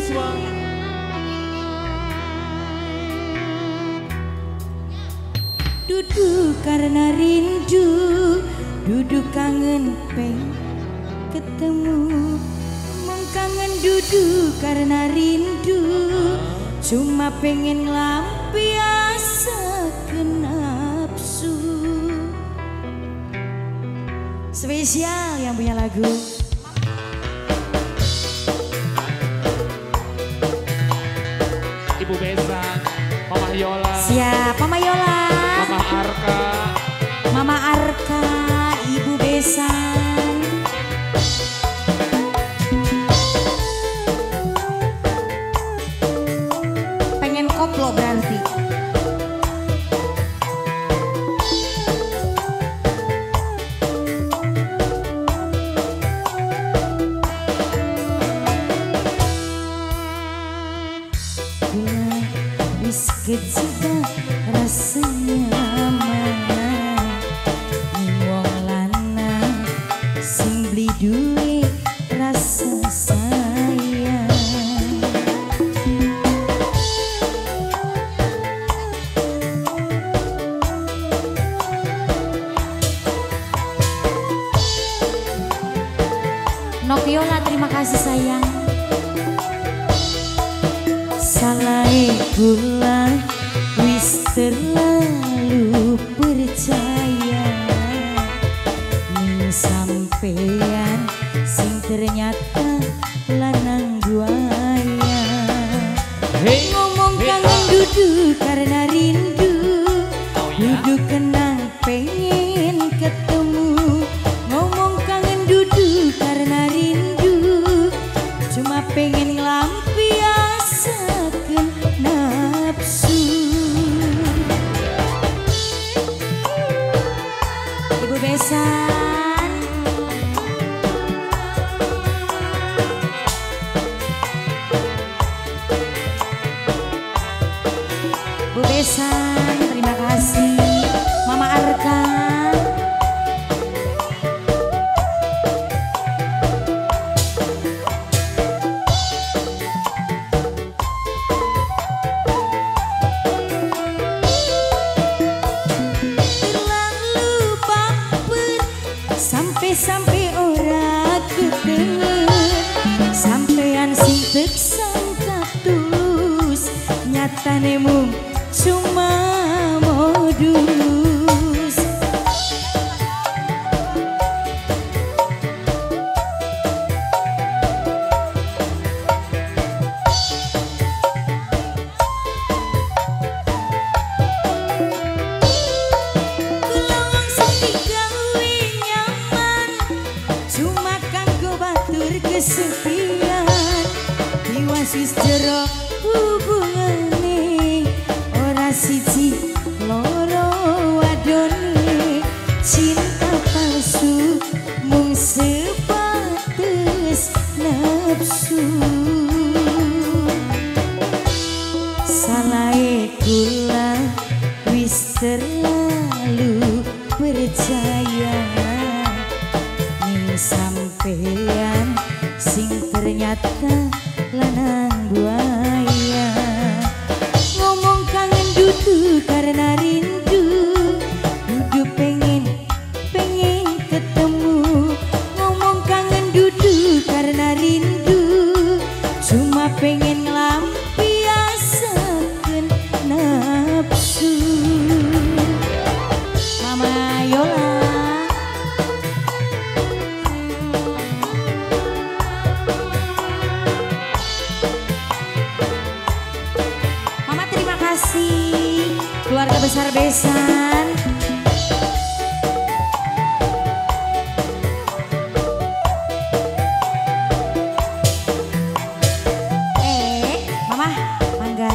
Risma. Duduk karena rindu, duduk kangen peng ketemu. Mung kangen duduk karena rindu, cuma pengen ngelampiasaken nafsu. Spesial yang punya lagu. Ibu Besan, Mama Yola. Siap, Mama Yola. Mama Arka. Mama Arka, Ibu Besan. Pengen koplo berarti. Wis kejebak rasa nyaman, wong lanang sing beli duwe rasa sayang. Nokiola terima kasih sayang. Salahe kula wis terlalu percaya ning sampean sing ternyata lanang buaya. Hey, ngomong hey, kangen duduk karena rindu, oh, ya? Duduk kenang pengen ketemu. Ngomong kangen duduk karena rindu, cuma pengen ngelampiasaken nafsu. Ibu Besan, Bu Besan, terima kasih. Mama Arka. Terlalu baper sampai-sampai ora kedenger, sampean sing teksangka tulus, nyatane mung cuma modus. Kula wong sing gawe nyaman, cuma kanggo batur kesepian. Tiwas wis jero hubungane, ora siji loro wadone. Cinta palsu mung sebatas nafsu. Salahe kula wis terlalu percaya ning sampean sing ternyata lanang buaya. Ngomong kangen duduk karena rindu, duduk pengen pengen ketemu. Ngomong kangen duduk karena rindu, cuma pengen ngelampiasaken nafsu. Mama Yola. Mama terima kasih, keluarga besar Besan. Mama, mangga.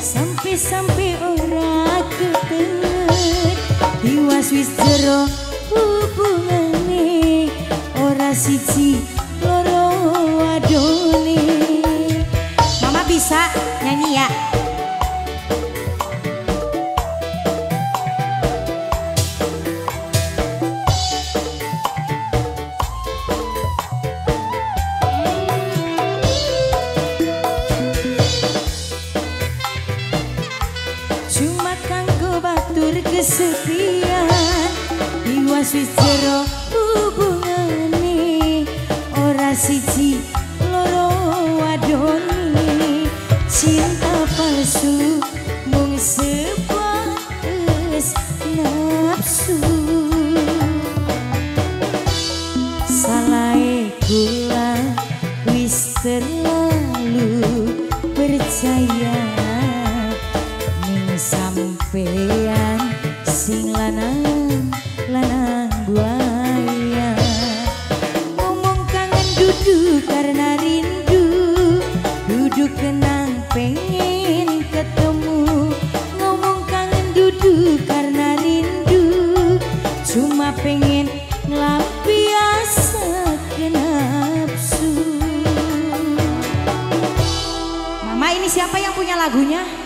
Sampai-sampai ora ketenger, tiwas wis jero hubungane, ora siji loro wadone. Mama bisa nyanyi ya? Kesepian tiwas wis jero hubungane ora siji loro wadone cinta palsu mung sebatas nafsu salahe kula wis terlalu percaya ning sampean sing lanang lanang buaya ngomong kangen dudu karena rindu duduk kenang pengen ketemu ngomong kangen dudu karena rindu cuma pengen ngelampiasake nafsu. Mama, ini siapa yang punya lagunya?